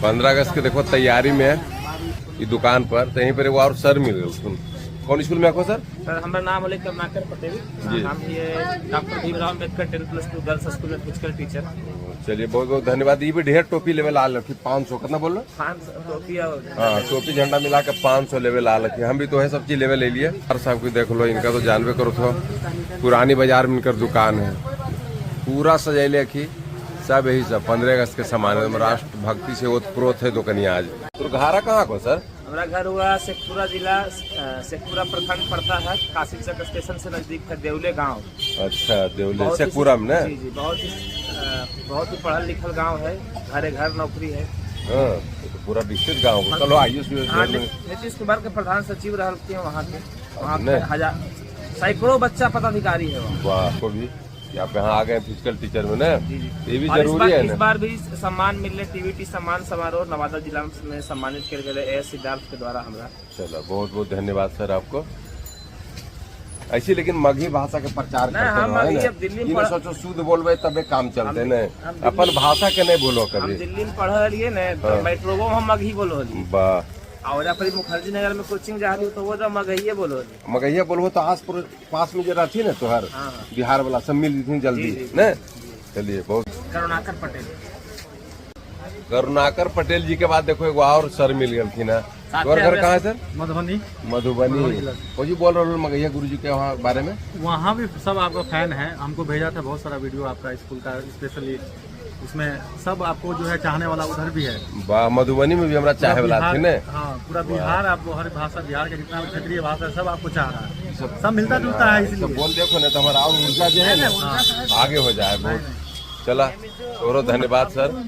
15 अगस्त के देखो तैयारी में है ई दुकान पर। तो यहीं पर एगो और सर मिल गए। कौन स्कूल में आपको सर? सर, हमारा नाम होले करुणाकर पटेल। जी। हम ये doctor Bhimrao Ambedkar 10+2 girls school में फिजिकल टीचर। चलिए, बहुत बहुत धन्यवाद। ये भी ढेर टोपी लेवे लाल रखी। 500 कितना बोल रहे? 500 टोपी और हाँ, टोपी झंडा मिला के 500 लेवे लाल रखी। हम भी तो है सब चीज लेवे ले लिए। सर साहब की देख लो, इनका तो जानबे करो तो पुरानी बाजार में इनकर दुकान है। पूरा सजैले की सब यही सब 15 अगस्त के सामान है। राष्ट्र भक्ति से ओतप्रोत है दुकनिया आज। तो घारा कहाँ को सर? हमारा घर हुआ शेखपुरा जिला, शेखपुरा प्रखंड पड़ता है। काशी चक स्टेशन से नजदीक है देवले गांव। अच्छा, देवले। बहुत ही- शेखपुरा में ना? जी जी, बहुत ही पढ़ल लिखल गांव है। घरे घर नौकरी है। हाँ, ये तो पूरा विकसित गाँव है। चलो आइए। हाँ, नीतीश कुमार के प्रधान सचिव रहते हैं वहाँ के। वहाँ नहीं। पे हजार सैकड़ों बच्चा पदाधिकारी है वहाँ। वाह, को भी आप यहाँ आ गए फिजिकल टीचर में ना? जी। ये भी और इस जरूरी बार है इस ना? बार भी सम्मान मिलले। टीवीटी सम्मान समारोह नवादा जिला में सम्मानित कर गए एस सिद्धार्थ के द्वारा हमरा। चलो, बहुत बहुत धन्यवाद सर आपको। ऐसी लेकिन मगही भाषा के प्रचार नहीं, करते हम रहो, है मगही ना? अब दिल्ली में ई ना सोचो शुद्ध बोलबे तबे काम चलते ने। हम दिल्ली- अपन भाषा के नहीं भूलो हम कभी। दिल्ली में पढ़ल रहिए ने तो मेट्रो में हम मगही बोलो हली। और जब मुखर्जी नगर में कोचिंग जा रही तो वो जब मगहिए बोलो हली। मगहिया बोलबो तो आस पास में जो रहती ना तोहर बिहार वाला सब मिल जथिन जल्दी। जी, जी। ने चलिए, बहुत करुणाकर पटेल। करुणाकर पटेल जी के बाद देखो एगो और सर मिल गेलखिन है। साथे तोहर घर हमें- कहाँ है सर? मधुबनी। मधुबनी। को बोल रहे हो मगहिया गुरु जी के वहाँ बारे में? वहाँ भी सब आपका फैन है। हमको भेजा था बहुत सारा वीडियो आपका स्कूल का स्पेशली। उसमें सब आपको जो है चाहने वाला उधर भी है। वाह, मधुबनी में भी हमरा चाहे वाला बिहार- थे ने। हाँ, पूरा बिहार आपको, हर भाषा, बिहार के जितना भी क्षेत्रीय भाषा है, सब आपको चाह रहा है। सब सब मिलता जुलता है सब इसलिए। बोल देखो ना तो हमारा और ऊर्जा जो है ना आगे हो जाए बहुत। चला, और धन्यवाद सर।